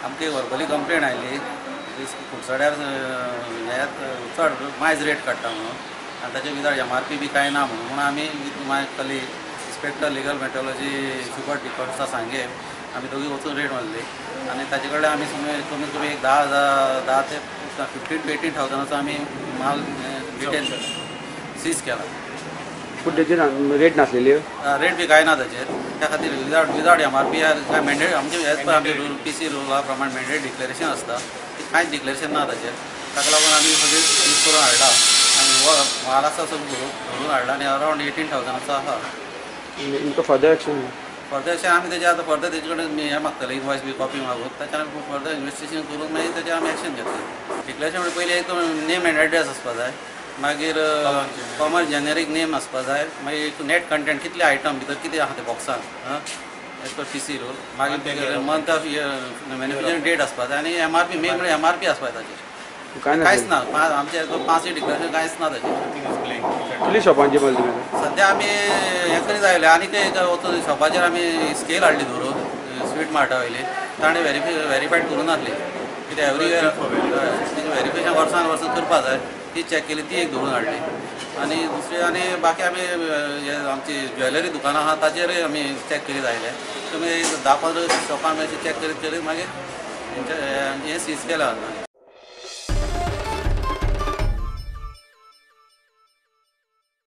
आमकां verbally complain आयली कुडचड्यार हे चड मायज रेट काडटा म्हणून आनी ताचे विदाउट एमआरपी बी कांय ना म्हणून आमी with my colleague inspector legal metrology Shubert D'Costa Sanguem आमी दोगी वचून रेट मारली आनी ताचे कडल्यान आमी कमीत कमी एक 10,000 10 ते 15 to 18 थावजंडाचो आमी माल डिटेन सीज केला. पूण तेजेर रेट नासलेली, रेट बी कांय ना ताचेर. त्या खातीर विदाउट एमआरपी काय मॅन्डेट आमचे एज पर आमचे रूल पी सी रुला प्रमाण मॅन्डेट डिक्लेरेशन आसता, ती कांयच डिक्लेरेशन ना ताचेर. ताका लागून आमी सगळी सीज करून हाडला आनी हो माल आसा सगळो धरून हाडला आनी अरावंड 18 थावजंडाचो आसा. इनका फर्दर एक्शन? फर्दर एक्शन आमी तेजे आतां फर्दर तेजे कडेन हें मागतले, इनवॉयस बी कॉपी मागून ताच्या आमी फर्दर इन्वेस्टिगेशन करून मागीर तेजेर आमी एक्शन घेतले. डिक्लेरेशन म्हणजे पयलीं एक नेम एंड एड्रेस आसपा जाय, मागीर कॉमन जेनेरीक नेम आसपा जाय, मागीर नेट कंटेंट कितले आयटम भितर कितें आहा ते बॉक्सान as per P C rule, मागीर मंथ ऑफ मॅन्युफॅक्चरींग डेट आसपा जाय आनी एमआरपी, मेन म्हणजे एमआरपी आसपा जाय ताचेर. कांय कांयच ना. आमचे पांचय डिक्लेरेशन कांयच ना ताचेर. कितली शॉपांची मारली तुमी? सद्या आमी हें करीत आयले आनी एक वचून शॉपाचेर आमी स्केल हाडली धरून स्वीट मार्टा वयली. ताणें वेरीफायड करूं नासली कित्याक एवरी इयर तेजें वेरिफिकेशन वर्सान वर्स करपा जाय. ती चॅक केली, ती एक धरून हाडली आनी दुसरी आनी बाकी आमी हे आमची ज्वेलरी दुकानां आहा ताचेरय आमी चॅक करीत आयले. तुमी 10-15 शॉपां आमी अशें चॅक करीत करीत मागीर हें सीज केलां.